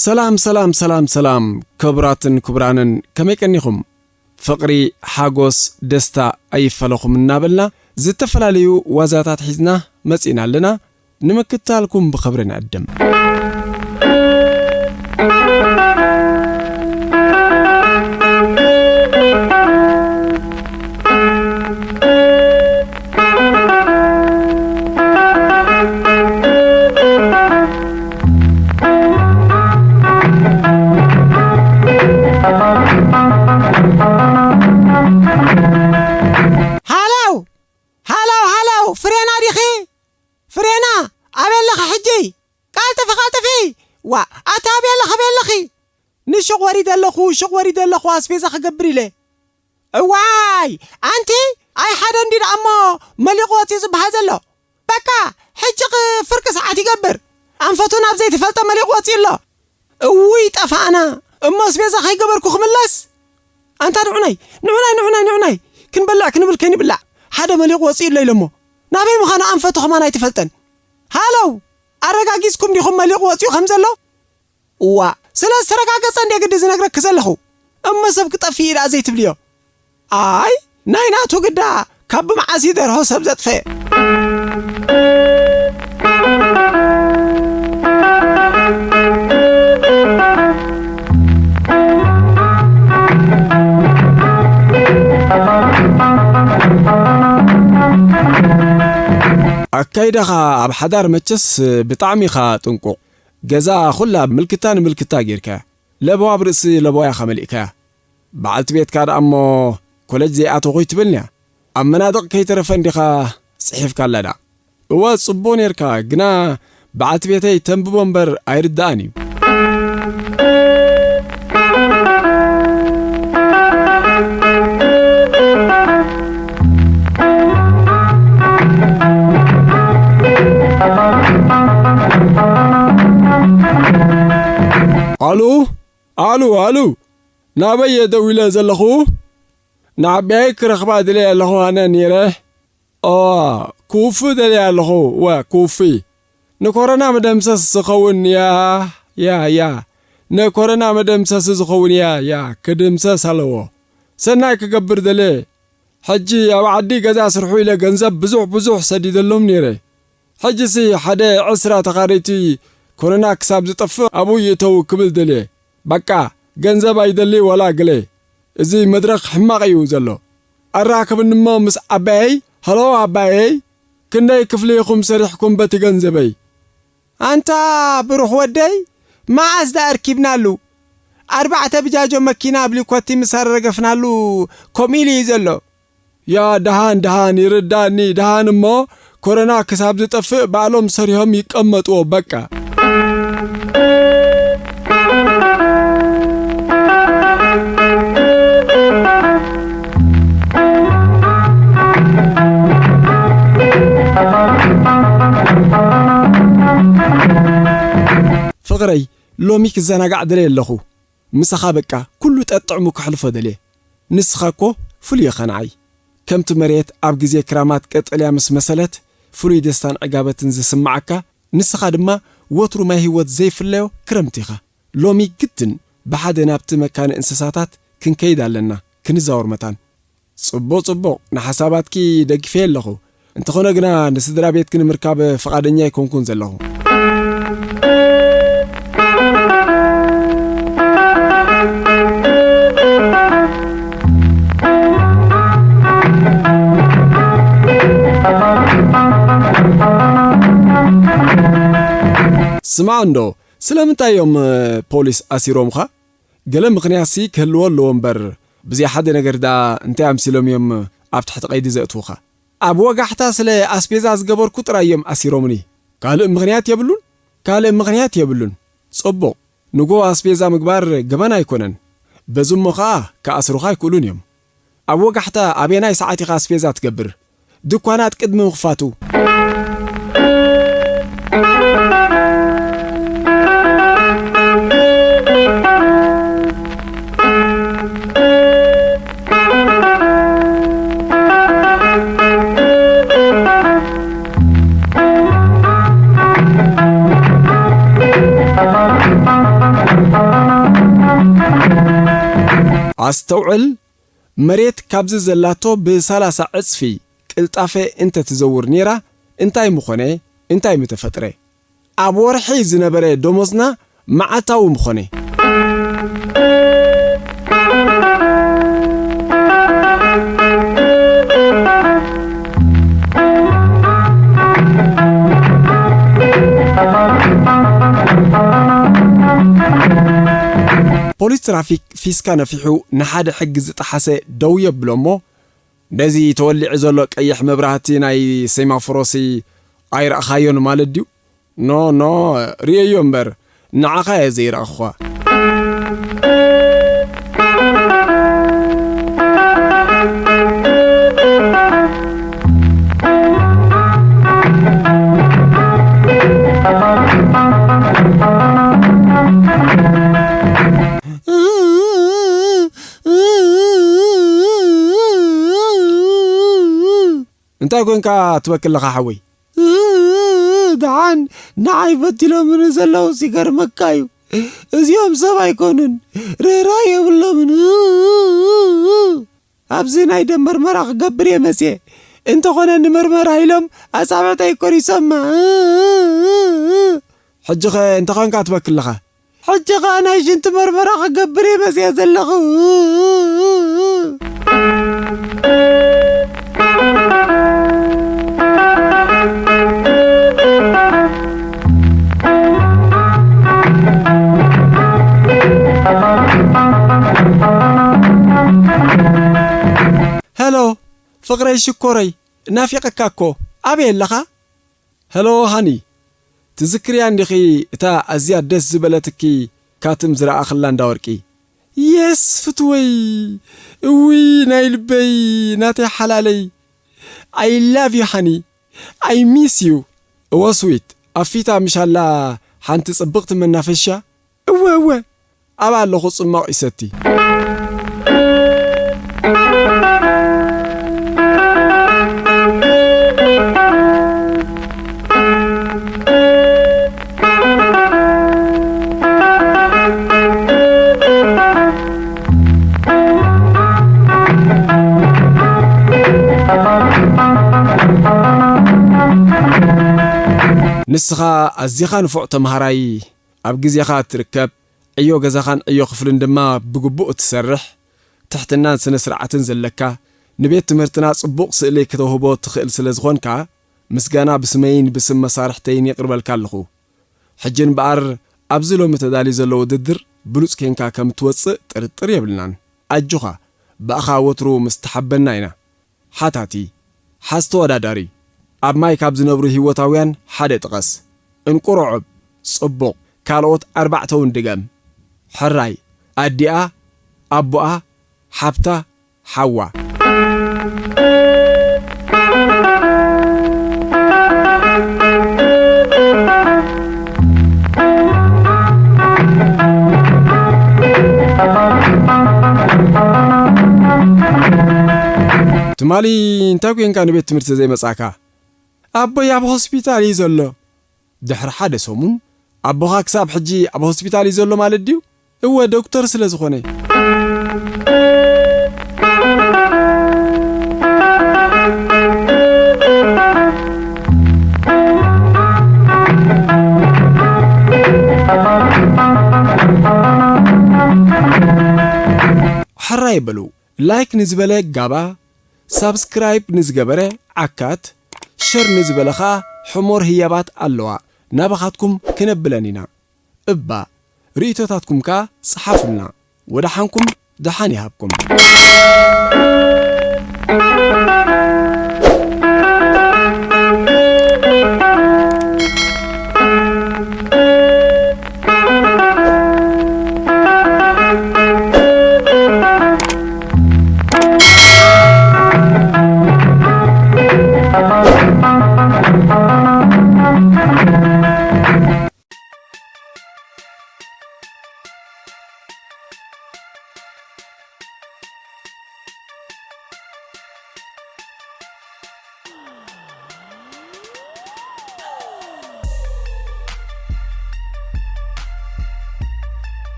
ሰላም፣ ሰላም፣ ሰላም፣ ሰላም፣ ክቡራትን ክቡራንን፣ ከመይ ቀኒኹም? ፍቕሪ፣ ሓጎስ፣ ደስታ ኣይፈለኹም እናበልና፣ ዝተፈላለዩ ዋዛታት ሒዝና መጺእና ኣለና። ንምክትታልኩም ብኽብሪ ንዕድም። ሃለው! ሃለው! ሃለው! ፍሬና ዲኺ? ፍሬና! ኣበይ ኣለኺ ሕጂ? ቀልጥፊ! ቀልጥፊ! ዋ! ኣታ ኣበይ ኣለኺ? ኣበይ ኣለኺ? ንሹቕ ወሪደ ኣለኹ፣ ሹቕ ወሪደ ኣለኹ፣ ኣስቤዛ ክገብር ኢለ። እዋይ! ኣንቲ! ኣይ ሓደ እንዲ ደኣ እሞ መሊቑ ወፂኡ ዝበሃል ዘሎ። በቃ! ሕጂ ኽ-፣ ፍርቂ ሰዓት ይገብር። ኣንፈቱ ናብ ዘይተፈልጠ መሊቑ ወፂኡ ኣሎ። እውይ ጠፋእና! እሞ ኣስቤዛ ከይገበርኩ ክምለስ? ኣንታ ንዑናይ! ንዑናይ! ንዑናይ! ንዑናይ! ክንበልዕ ክንብል ከይንብላዕ ሓደ መሊቑ ወፂኡ ኣሎ ኢለ እሞ። ናበይ ምዃኑ ኣንፈቱ ከማን ኣይተፈልጠን። ሃለው! ኣረጋጊፅኩም ዲኹም መሊቑ ወፂኡ ከም ዘሎ? እዋ፣ ስለ ዝተረጋገጸ እንድየ ግዲ ዝነግረኪ ዘለኹ። እሞ ሰብ ክጠፍእ እዩ ደኣ ዘይትብልዮ? ኣይ፣ ናይ ናቱ ግዳ ካብ ብመዓስ እዩ ደርሆ ሰብ ዘጥፈ? ኣካይዳኻ ኣብ ሓዳር መቸስ ብጣዕሚ ኢኻ ጥንቁቕ። ገዛ ኹላ ምልክታ ንምልክታ ጌርካያ። ለበዋ ኣብ ርእሲ ለበዋ ኢኻ መሊእካያ። በዓልቲ ቤትካ ደኣ እሞ ኮለጅ ዘይኣተኹ ትብልንያ። ኣብ መናድቕ ከይተረፈ እንዲኻ ጽሒፍካላ ደኣ። እወ፣ ጽቡቕ ኔርካ፣ ግና በዓልቲ ቤተይ ተንብቦ እምበር ኣይርድኣን እዩ። ኣሉ፣ ኣሉ፣ ኣሉ፣ ናበይ እየ ደው ኢለ ዘለኹ? ንዓባየይ ክረኽባ ድልየ ኣለኹ ኣነ ኔረ። ኦ፣ ክውፍእ ደልየ ኣለኹ፣ ወ፣ ክውፍእ። ንኮሮና መደምሰስ ዝኸውን ያ፣ ያ፣ ያ። ንኮሮና መደምሰሲ ዝኸውን ያ፣ ያ፣ ክድምሰስ ኣለዎ። ሰናይ ክገብር ደልየ። ሕጂ ኣብ ዓዲ ገዛ ስርሑ ኢለ ገንዘብ ብዙሕ ብዙሕ ሰዲደሎም ነይረ። ሕጂሲ ሓደ ዕስራ ተኻረይቲ ኮሮና ክሳብ ዝጠፍእ ኣብኡ ይእተው ክብል ደልየ። በቃ፣ ገንዘብ ኣይደሊ ዋላ ገለ። እዚ መድረኽ ሕማቕ እዩ ዘሎ። ኣራኽብኒ እሞ ምስ ዓባየይ፣ ሃሎ ዓባየይ፣ ክንደይ ክፍሊ ኢኹም ሰሪሕኩም በቲ ገንዘበይ? ኣንታ ብሩኽ ወደይ፣ መዓስ ደኣ ኣርኪብናሉ? ኣርባዕተ ብጃጆ መኪና ብሊኮቲ ምስ ኣረገፍናሉ ከምኡ ኢሉ እዩ ዘሎ። ያ ደሃን፣ ደሃን፣ ይርዳእኒ፣ ደሃን እሞ ኮሮና ክሳብ ዝጠፍእ ባዕሎም ሰሪሆም ይቀመጥዎ በቃ። ፍቕረይ፣ ሎሚ ክዘናጋዕ ደልየ ኣለኹ። ምሳኻ በቃ ኩሉ ጠጥዕሙ ከሕልፎ ደልየ። ንስኻ እኮ ፍሉይ ኢኻ ንዓይ። ከምቲ መሬት ኣብ ግዜ ክራማት ቀጠልያ ምስ መሰለት ፍሉይ ደስታን ዕጋበትን ዝስምዓካ፣ ንስኻ ድማ ወትሩ ማይ ህይወት ዘይፍለዮ ክረምቲ ኢኻ። ሎሚ ግድን ብሓደ ናብቲ መካነ እንስሳታት ክንከይድ ኣለና፣ ክንዛወር መታን። ጽቡቕ፣ ጽቡቕ፣ ንሓሳባትኪ ደግፌ ኣለኹ። እንተኾነ ግና ንስድራ ቤትኪ ንምርካብ ፍቓደኛ ኣይኮንኩን ዘለኹ። ስማዕ እንዶ፣ ስለምንታይ እዮም ፖሊስ ኣሲሮምኻ? ገለ ምኽንያትሲ ክህልዎ ኣለዎ እምበር፣ ብዘይ ሓደ ነገር ደኣ እንታይ ኣምሲሎም እዮም ኣብ ትሕቲ ቀይዲ ዘእትዉኻ? ኣብ ወጋሕታ ስለ ኣስቤዛ ዝገበርኩ ጥራይ እዮም ኣሲሮምኒ። ካልእ ምኽንያት የብሉን? ካልእ ምኽንያት የብሉን። ጽቡቕ። ንጎ ኣስቤዛ ምግባር ገበን ኣይኮነን። በዚ እሞ ኸኣ ክኣስሩኻ ኣይክእሉን እዮም። ኣብ ወጋሕታ ኣበየናይ ሰዓት ኢኻ ኣስቤዛ ትገብር? ድኳናት ቅድሚ ምኽፋቱ። ኣስተውዕል፣ መሬት ካብዚ ዘላቶ ብሰላሳ ዕጽፊ ቅልጣፈ እንተ ትዘውር ነይራ፣ እንታይ ምኾነ? እንታይ ምተፈጥረ? ኣብ ወርሒ ዝነበረ ደሞዝና መዓልታዊ ምኾነ። ፖሊስ ትራፊክ ፊስካ ነፊሑ ንሓደ ሕጊ ዝጠሓሰ ደው የብሎ እሞ፣ ነዚ ተወሊዑ ዘሎ ቀይሕ መብራህቲ ናይ ሴማፎሮሲ ኣይረኣኻዮን ማለት ድዩ? ኖ፣ ኖ፣ ርእየዮ እምበር፣ ንዓኻ እየ ዘይረኣኹኻ። እንታይ ኮንካ ትበኪ ኣለኻ ሓወይ? ደሓን ንዓይ ፈቲሎምኒ ዘለዉ ሲገርመካ እዩ። እዚኦም ሰብ ኣይኮኑን፣ ርህራሄ የብሎምን። ኣብዚ ናይ ደም መርመራ ክገብር እየ መጽየ። እንተኾነ ንመርመራ ኢሎም ኣጻብዕተይ ቆሪሶማ። ሕጂ ኸ እንታይ ኾንካ ትበኪ ኣለኻ? ሕጂ ኸኣ ናይ ሽንቲ መርመራ ክገብር እየ መጽየ ዘለኹ። ሄሎ ፍቕረይ ሽኮረይ፣ ናፊቐካ እኮ፣ ኣበይ ኣለኻ? ሄሎ ሃኒ፣ ትዝክርያ እንዲኺ እታ ኣዝያ ደስ ዝበለትኪ ካትም ዝረኣኽላ እንዳ ወርቂ? የስ ፍትወይ፣ እውይ ናይ ልበይ፣ ናተይ ሓላለይ፣ I love you ሃኒ፣ I miss you። እወ ስዊት፣ ኣብ ፊታ ምሻላ ሓንቲ ጽብቕቲ መናፈሻ? እወ፣ እወ፣ ኣብኣ ኣለኹ ጽማቕ ይሰቲ። ንስኻ ኣዚኻ ንፉዕ ተምሃራይ፣ ኣብ ግዜኻ እትርከብ፣ ዕዮ ገዛኻን ዕዮ ክፍልን ድማ ብግቡእ እትሰርሕ፣ ትሕትናን ስነ ስርዓትን ዘለካ፣ ንቤት ትምህርትና ጽቡቕ ስእሊ ክተውህቦ ትኽእል ስለ ዝኾንካ፣ ምስጋና ብስመይን ብስም መሳርሕተይን የቕርበልካ ኣለኹ። ሕጂ እምበኣር፣ ኣብዚ ሎሚ ተዳልዩ ዘሎ ውድድር ብሉጽ ኬንካ ከም እትወጽእ ጥርጥር የብልናን። ኣጆኻ፣ ብኣኻ ወትሩ ምስ ተሓበንና ኢና። ሓታቲ፣ ሓዝ ተወዳዳሪ፣ ኣብ ማይ ካብ ዝነብሩ ህይወታውያን ሓደ ጥቐስ። እንቁርዖብ፣ ጽቡቕ፣ ካልኦት ኣርባዕተ እውን ድገም። ሕራይ፣ ኣዲኣ፣ ኣቦኣ፣ ሓብታ፣ ሓዋ። ትማሊ እንታይ ኮንካ ንቤት ትምህርቲ ዘይመጻእካ? ኣቦይ ኣብ ሆስፒታል እዩ ዘሎ። ድሕሪ ሓደ ሰሙን፣ ኣቦኻ ክሳብ ሕጂ ኣብ ሆስፒታል እዩ ዘሎ ማለት ድዩ? እወ፣ ዶክተር ስለ ዝኾነ። ሕራይ በሉ፣ ላይክ ንዝበለ ጋባ፣ ሳብስክራይብ ንዝገበረ ዓካት፣ ሸር ንዝበለ ኸኣ ሕሞር ህያባት ኣለዋ። ናባኻትኩም ክነብለን ኢና። እባ ርእይቶታትኩም ከኣ ጸሓፉልና። ወደሓንኩም ደሓን ይሃብኩም።